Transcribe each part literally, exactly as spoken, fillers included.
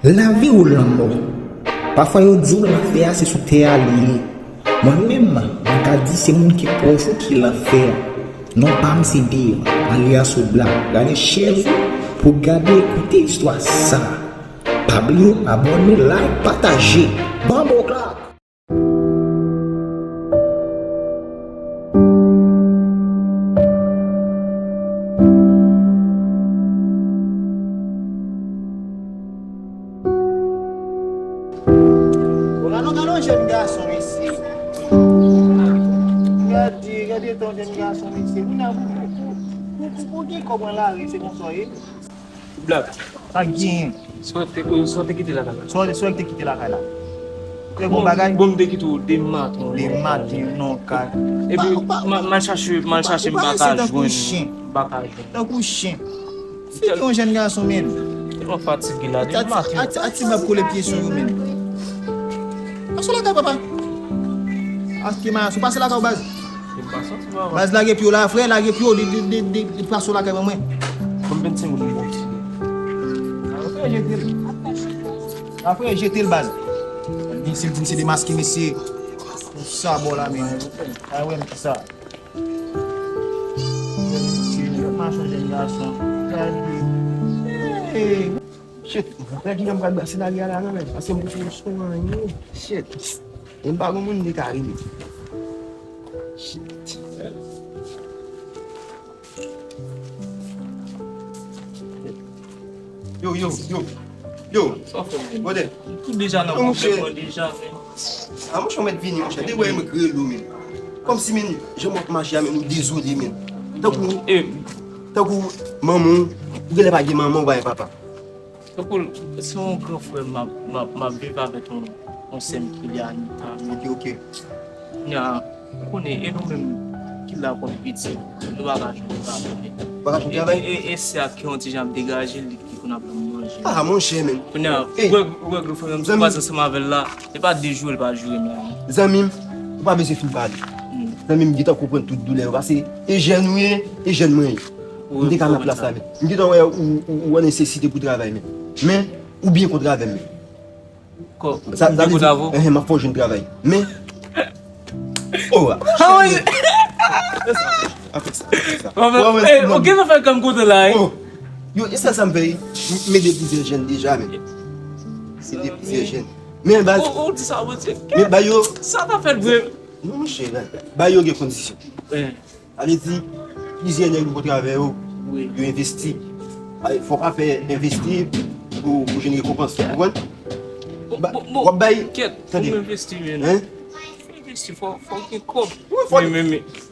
Lavi ou lanmò. Pafwa yo di w lanfè a se sou tè a li ye. Mwen menm, mwen ka di se moun ki pwòch ou ki lanfè a. Non pa m se Dave, alyas Obla. Gade chèz ou pou gade e koute istwa sa. Pa bliye abòne, like, pataje. Bamboklak! Gade, gade yon jèn gason, mesye. Gade, gade yon jèn gason, mesye. Moun nan, pou, pou, pou, pou gen kòb nan lari, se konsa w ye. Black. Sa k genyen? Sa w te, sa w te kite lakay la? Sa w, sa w te kite lakay la? Te gon bagay? Bon, m te kite w de maten. De maten, non, kay. Epi, m al chache, m al chache, m pa ka jwenn. M pa ka jwenn. Tankou chen. Figi yon jèn gason, men. Tèlman fatige la, de maten. A ti, a ti bab kole pye sou yo, men. Pase lakay, papa. Aske ma, sou pase lakay ou, baz. Baz, lage pye w la, frè, lage pye w, li, li, li, li, li pase w lakay ban mwen. Konbyen ti moun ou ti? Frè, jete l. A, frè, jete l, baz. Li di, si l di m se demaske, mesye. Pou sa, bò la, men. A, wè, m ki sa. Mesye, yo mache jèn gason. Gade. Hey! Shit, frè, kilè m pral brase lari a la, non, men? Paske m pou fè yon son anyen. Shit. E m pa gon moun li ka rele. Shit. Yo, yo, yo. Yo. Sa w fè, men? Gode. M tou deja nan pwoblèm mwen deja, men. A, monchè, ou mèt vini, monchè. Depi w wè m rele w, men. Kòmsi, men, jan m ap mache a, men, ou dezole, men. Tankou, tankou manman w, ou genlè pa gen manman, ou pa gen papa. Tankou, se yon gran frè m m ap, m ap, m ap viv avèk yon, yon sè m ki rele Anita, men. Ok, ok. Nya, ou konnen, e nou menm ki la kòm pitit, nou pa ka jwenn travay. Pa ka jwenn travay? E, e, e sè a ki yon ti jan ap degaje, li ki konn ap ban m manje. Ah, monchè, men. Kounye a, ou wè, ou wè, gran frè m, si w pase ansanm avè l la, se pa de jou l pa joure menm. Zanmi m, ou pa bezwen fin pale. Zanmi m gentan konprann tout doulè yo, paske e jèn ou ye, e jèn mwen ye. M te ka nan plas la, men. M gentan wè ou, ou, ou an nesesite pou travay, men. Men, ou byen kontre avè m, men. Sa, sa vle di, enhen, m ap fè w jwenn travay. Men, oh, a. Fè sa, fè sa, fè sa. Ou gen zafè kòm kote la, wi. Yo, e sa, sa m fè, m ede plizyè jèn deja, men. M ede plizyè jèn. Men, baz, ou di sa, men ba yo. Sa ta fèt vre. Non, monchè, ba yo gen kondisyon. Sa vle di, plizyè nèg yo kontre avè yo, yo envesti. Fò w ka fè envesti pou, pou jwenn rekonpans, ou konprann? W ap bay, tande. Envesti, fò, fò w gen kòb.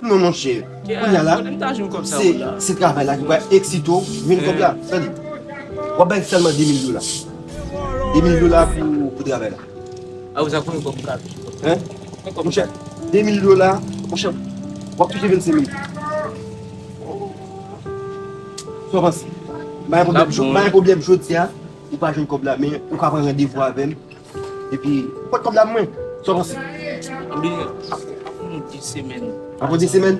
Non, monchè. Kounye a la, se travay la ki pral eksite w jwenn kòb la. Tande. W ap bay sèlman de mil dola. De mil dola pou, pou travay la. A, ou sa konn kòb ka. Hein? Monchè, de mil dola, monchè, w ap touche vennsenk mil. Sa w panse? M pa gen pwoblèm, m pa gen pwoblèm jodi a, ou pa jwenn kòb la, men ou ka pran randevou avè m. Epi, ou pot kòb la mwen. Sa w panse? Ebyen, apre, apre yon de semèn. Apre de semèn? M,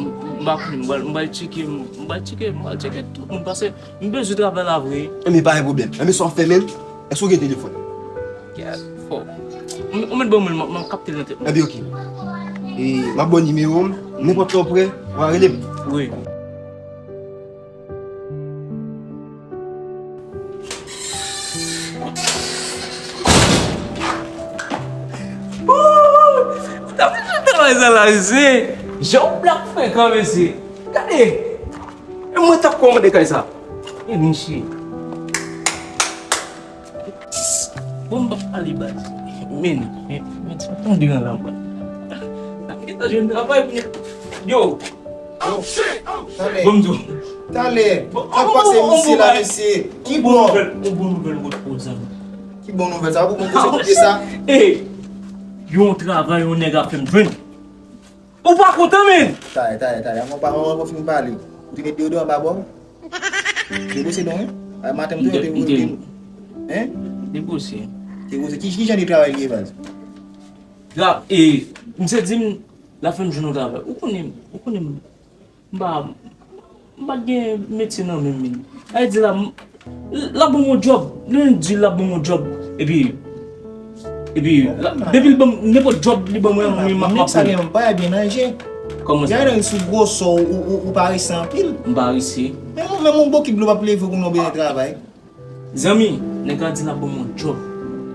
m pa konnen, m pral, m pral tcheke, m pral tcheke, m pral tcheke tout moun, paske m bezwen travay la vre. Ebyen, pa gen pwoblèm. Ebyen, sa w fè menm? Èske w gen telefòn? Kèt, fò. Ou, ou mèt ban mwen l, m, m ap kapte l nan tèt mwen. Ebyen, oke. E, m ap ba w nimewo m, nenpòt lè w prè, w a rele m. Wi. Ooh! Sa fè jan travay sa la, mesye. Jan w blak frekan, mesye. Gade. E mwen t ap kòmande kay sa. E mesye. Bon, m p ap pale baz. Men, men, men, sa tonbe an la, baz. N ap gentan jwenn travay pou nou. Yo! Talè. Bon, m di w. Talè. Bon, sa k pase misye la, mesye? Ki bon? Yon bon nouvèl, yon bon nouvèl, zanmi. Ki bon nouvèl? Sa pou mwen koze kote sa? Ey! Yon travay, yon nèg ap fè m jwenn. Ou pa kontan, men? Talè, talè, talè. Mwen pa, mwen pa fin pale. Ou te met deyodoran anba bò? Te bwose non, wi. Ay, maten m tou, te bwose. Hein? Te bwose. Te bwose. Ki, ki jan de travay li ye, baz? Grap, e, misye di m, l ap fè m jwenn yon travay. Ou konnen, ou konnen m, m pa, m pa t gen metye nan men m, men. Sa vle di la, m, L ap ban m yon djòb. Lè l di l ap ban m yon djòb. Epi, epi, la, depi l ban m nenpòt djòb li ban mwen, mwen, m ap, m ap pran. Nèg sa gen yon bagay byen nan je. Kòman sa? Gade nan sou gwosè w, ou, ou, ou parese anpil. M parese. Men yon, men yon bokit dlo p ap leve pou nou bezwen travay. Zanmi, nèg la di l ap ban m yon djòb.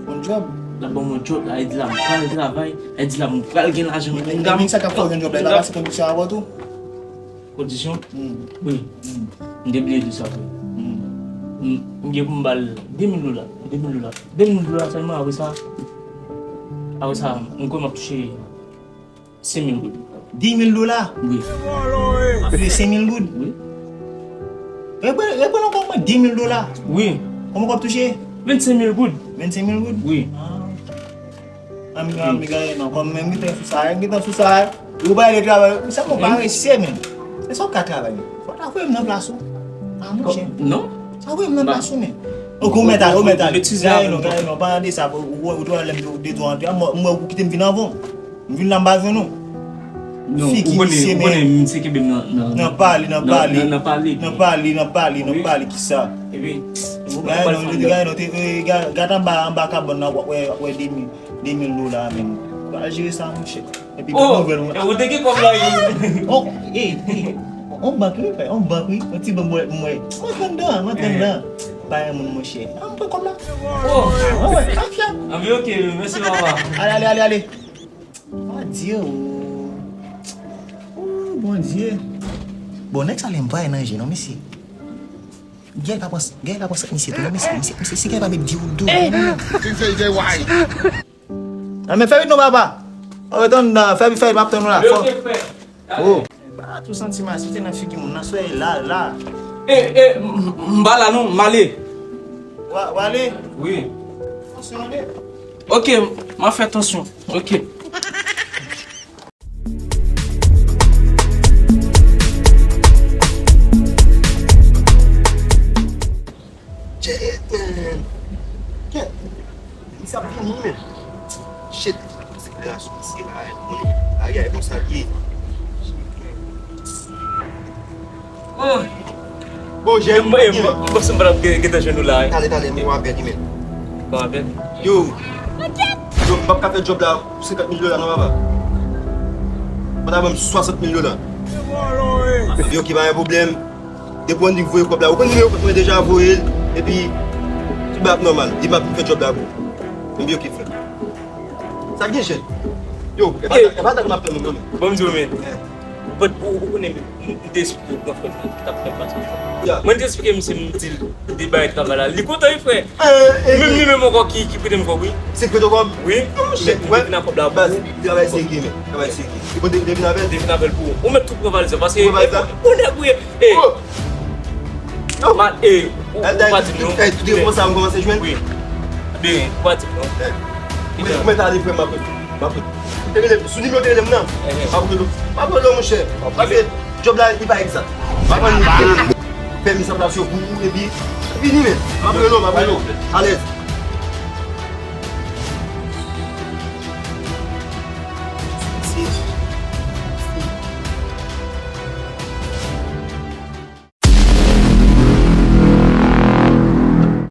Yon djòb? L ap ban m yon djòb, la, li di la m pral travay, la, li di la m pral gen lajan. Men, men, men sa k ap fè w jwenn djòb la, li pa pase kondisyon avè w tou? Kondisyon? Hmm. Wi. Hmm. M te bliye di sa vre. Hmm. M, m gen pou m ba l de mil dola. De mil dola. De mil dola sèlman, apre sa, apre sa, m kwè m ap touche senk mil goud. De mil dola? Wi. Touche senk mil goud? Wi. Reprann, reprann ankò mwen de mil dola. Wi. Kòman w ap touche? Vennsenk mil goud. Vennsenk mil goud? Wi. Ah. Ann, ann, ann, gade non, kòm menm gentan sou sa, gentan sou sa, ou bay de travay, sa mwen pa rese, men. Men sa w ka travay, fò w ta voye m nan plas ou. Ah, monchè. Non. Sa voye m nan plas ou, men. Ok, ou mèt ale, ou mèt ale. Gade non, gade non, pa de sa, ou, ou, ou, ou, lè m te, te di w antre, mwen, mwen, ou kite m vin anvan w. M vin la, m pa jwenn ou. Non, ou konnen, ou konnen, misye kenbe m nan, nan, nan pale, nan pale, nan pale, nan pale, nan pale, kisa? Epi, gade non, gade non, te, eh, gade, gade anba, anba kabòn nan, w ap wè, w ap wè de mil, de mil dola menm. Pral jere sa, monchè. Epi, oh, nouvèl, e ou te gen kòb la, wi. Oh, eh, eh, on bank, wi, frè, on bank, wi. On ti bank, mwen, mwen. Mwen antre anndan, mwen antre anndan. Bay moun, monchè. Ah, m pran kòb la. Oh. Ah, wè, afya. Ah, men ok, mèsi, papa. Ale, ale, ale, ale. Bondye, oh. Oh, Bondye. Bon, nèg sa lè m pa nan je non, mesye. Gèl pa pran, gèl pa pran sèt misye tou, non, mesye. Misye, misye, si gèl pa met di ou dou. Ah, men fè vit non, papa. Oh, ret anndan, fè vit, fè vit, m ap tann ou la. Fò. Oh. Ba tou santi mal, si te nan figi moun nan, soyez la, la. Eh, eh, m, m, m pa la non, m ale. Wa, w ale? Wi. Tansyon ale. Ok, m a fè tansyon. Ok. Shit, man. Kèt. Li sa vini, men. Shit. Se la, se la, mwen. Ay, ay, konsa l ye. Oh. Bon, jèn, m, m, m panse m pa t ap gen, gentan jwenn ou la, wi. Talè, talè, m wè apèl li, men. Bon apèl. Yo. Yo, m p ap ka fè djòb la pou senkant mil dola, non, papa. Papa ban m swasant mil dola. Yo, ki pa gen pwoblèm. Depi w annik voye kòb la, ou konn nimewo kont mwen deja, voye l, epi tout bagay ap nòmal, li p ap vin fè djòb la pou ou. Men byen, ok, frè. Sa gen jèn. Yo, e pa, e pa sa k m ap fè menm non, men. Bon, m di w, men. But, ou, ou konnen, m, m te esplike w gran frè m nan ki t ap fè pase. Mwen te esplike misye, m di l, de bagay travay la. Li kontan, wi, frè. Menm li menm ankò ki, ki prete m kòb, wi. Se prete w kòb? Wi. Li vin ak kòb la pou ou. Travay serye, men. Travay serye. Li pote, li vin avè l? Li vin avè l pou ou. Ou mèt tou pran valiz la, paske ou nèg ou ye. Eh. Mal, eh, ou, ou pa di m non. Eh, tout e konsa m kòmanse jwenn. Wi. Ben, ou pa di m non. Eh. Ou mèt ale, frè m, m ap rele. M ap rele. Ou te rele, sou nimewo te rele m nan. M ap rele. M ap rele w, monchè. Paske djòb la, li pa egzak. M ap pran pèmi san plas yo pou ou, epi vini, men. M ap rele w, m ap rele w. Alèz.